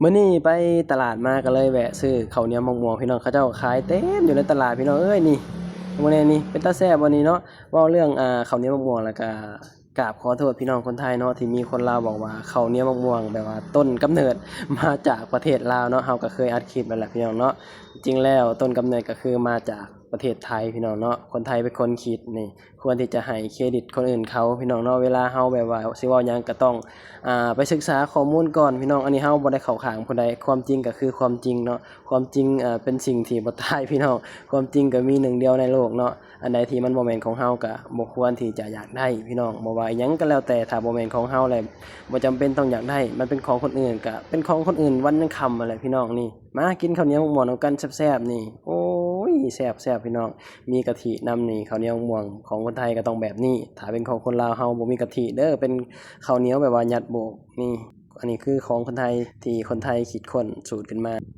ມື້ນີ້ໄປຕະຫຼາດມາ ກໍເລີຍແວະຊື້ເຂົ້າໜຽວໝາກມ່ວງພີ່ນ້ອງ. ເຂົາເຈົ້າຂາຍເຕັມຢູ່ໃນຕະຫຼາດພີ່ນ້ອງເອີຍ. ນີ້ ເບິ່ງແດ່ນີ້ ເປັນຕາແຊບບໍ່ນີ້ເນາະ. ເວົ້າເລື່ອງ ອ່າ ເຂົ້າໜຽວໝາກມ່ວງ ແລ້ວກະກາບຂໍໂທດພີ່ນ້ອງຄົນໄທເນາະ ທີ່ມີຄົນລາວບອກວ່າເຂົ້າໜຽວໝາກມ່ວງ ແບບວ່າຕົ້ນກຳເນີດມາຈາກປະເທດລາວເນາະ. ເຮົາກໍເຄີຍອັດຄລິບໄວ້ແລ້ວພີ່ນ້ອງເນາະ. ຈິງແລ້ວຕົ້ນກຳເນີດກໍຄືມາຈາກປະເທດໄທພີ່ນ້ອງເນາະ. ຄົນໄທເປັນຄົນຄິດນີ້ ຄວນທີ່ຈະໃຫ້ເຄຣດິດຄົນອື່ນເຂົາພີ່ນ້ອງເນາະ. ເວລາເຮົາແບບວ່າຊິເວົ້າຫຍັງກໍຕ້ອງ ອ່າ ໄປສຶກສາຂໍ້ມູນກ່ອນພີ່ນ້ອງ. ອັນນີ້ເຮົາບໍ່ໄດ້ເຂົ້າຂ້າງຜູ້ໃດ, ຄວາມຈິງກໍຄືຄວາມຈິງເນາະ. ຄວາມຈິງ ເອີ ເປັນສິ່ງທີ່ບໍ່ຕາຍພີ່ນ້ອງ. ຄວາມຈິງກໍມີໜຶ່ງດຽວໃນໂລກເນາະ. ອັນໃດທີ່ມັນບໍ່ແມ່ນຂອງເຮົາ ກໍບໍ່ຄວນທີ່ຈະຢາກໄດ້ພີ່ນ້ອງ. ບໍ່ວ່າອີ່ຫຍັງກໍແລ້ວແຕ່ ຖ້າບໍ່ແມ່ນຂອງເຮົາແລ້ວ ບໍ່ຈຳເປັນຕ້ອງຢາກໄດ້. ມັນເປັນຂອງຄົນອື່ນ ກໍເປັນຂອງຄົນອື່ນວັນຍັງຄ່ຳຫັ້ນແຫຼະພີ່ນ້ອງ. ນີ້ ມາກິນເຂົ້າໜຽວໝາກມ່ວງນຳກັນແຊບໆນີ້. ໂອ້ຍ ແຊບໆພີ່ນ້ອງ. ມີກະທິນຳນີ້ ເຂົ້າໜຽວໝາກມ່ວງຂອງຄົນໄທກໍຕ້ອງແບບນີ້. ຖ້າເປັນຂອງຄົນລາວເຮົາບໍ່ມີກະທິເດີ, ເປັນເຂົ້າໜຽວແບບວ່າຍັດໂບກນີ້. ອັນນີ້ຄືຂອງຄົນໄທທີ່ຄົນໄທຄິດຄົ້ນສູດຂຶ້ນມາ.